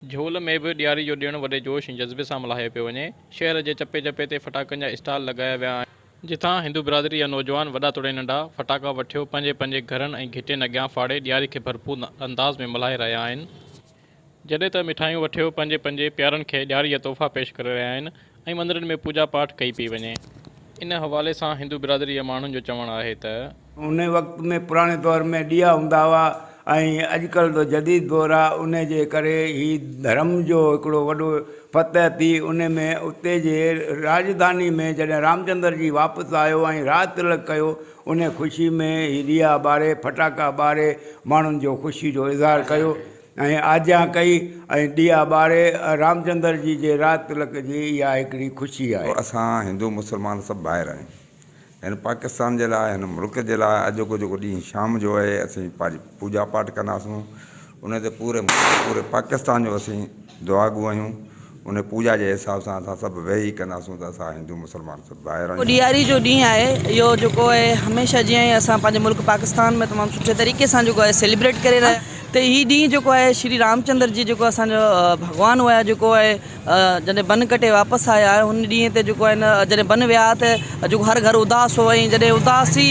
جهول ۾ به ڏياري جو ڏڻ وڏي جوش ۽ جذبي سان ملهايو پيو وڃي. شهر جي چپي چپي تي ڦٽاڪن جا اسٽال لڳايا ويا آهن. جتان هندو برادري جا نوجوان وڏا توڙي ننڍا ڦٽاڪا وٺيو پنهنجي پنهنجي گهرن ۽ گهٽين اڳيان ڦاڙي ڏياري کي ڀرپور انداز ۾ ملهائي رهيا آهن. جڏهن ته مٺايون وٺيو پنهنجي پنهنجي پيارن کي ڏياري جا تحفا پيش ڪري رهيا آهن ۽ مندرن ۾ پوڄا پاٺ ڪئي پئي وڃي. ان حوالي سان هندو برادري جا ماڻهن جو چوڻ آهي ته. ان وقت ۾ پراڻي دور ۾ ڏيئا هوندا هئا ۽ اڄڪلهه ته جديد دور آ ان جي ڪري هي ڌرم جو هڪڙو وڏو فتح ٿي ان ۾ اتي جي راڄڌاني ۾ جڏهن رامچندر جي واپس آيو ۽ راڄ تلڪ ڪيو ان خوشي ۾ هي ڏيئا ٻاري ڦٽاڪا ٻاري ماڻهن جو خوشي جو اظهار ڪيو ۽ آجيان ڪئي ۽ ڏيئا ٻاري رامچندر جي جي راڄ تلڪ جي اها هڪڙي خوشي آهي. اسان هندو مسلمان سڀ ڀائر آهيون. هن پاڪستان جي لاء هن ملڪ جي لاء اڄوڪو جيڪو ڏينهن شام جو آهي اسين پنهنجي پوڄا پاٺ ڪنداسون ان تي پوري پوري پاڪستان جو اسين دعاگو آهيون ان پوڄا جي حساب سان اسان سڀ ويهي ڪنداسون ته اسان هندو مسلمان سڀ ڀائر آهيون. ڏياري جو ڏينهن آهي اهو جيڪو آهي هميشه جيئن ئي اسان پنهنجي ملڪ پاڪستان ۾ تمام سٺي طريقي سان جيڪو آهي سيليبريٽ ڪري رهيا ته هي ڏينهن جيڪو آهي شري رامچندر جي جيڪو اسان جو ڀڳوان هيا جيڪو آهي جڏهن بن ڪٽي واپس آيا هن ڏينهن تي جيڪو آهي نه جڏهن بن ويا ته جيڪو هر گهر اداس هو ۽ جڏهن اداسي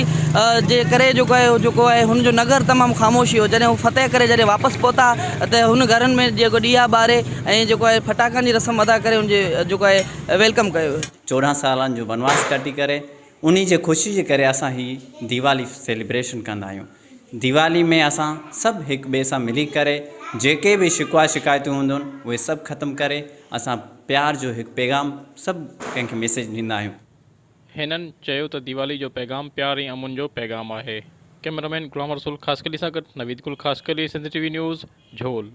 جي ڪري جيڪو آهي جيڪو آهي هن جو نگر تمام خاموشي هو جڏهن هو فتح ڪري جڏهن واپس پهتا ته هن گهرن ۾ جيڪو ڏيئا ٻاري ۽ جيڪو آهي ڦٽاڪن جي رسم ادا ڪري هن جي جيڪو آهي welcome ڪيو ويو. 14 سالن جو بنواس ڪٽي ڪري انهي جي خوشي جي ڪري اسان هي ديوالي سيليبريشن ڪندا آهيون. ديوالي ۾ اسان سڀ هڪ ٻئي سان ملي ڪري جيڪي به شڪوه شڪايتون هونديون آهن اهي سڀ ختم ڪري اسان پيار جو هڪ پيغام سڀ ڪنهن کي ميسيج ڏيندا آهيون. هنن چيو ته ديوالي جو پيغام پيار ۽ امن جو پيغام آهي. ڪئميرامين غلام رسول خاصخيلي سان گڏ Naveed Gul Khaskheli, Sindh T V news, Jhol.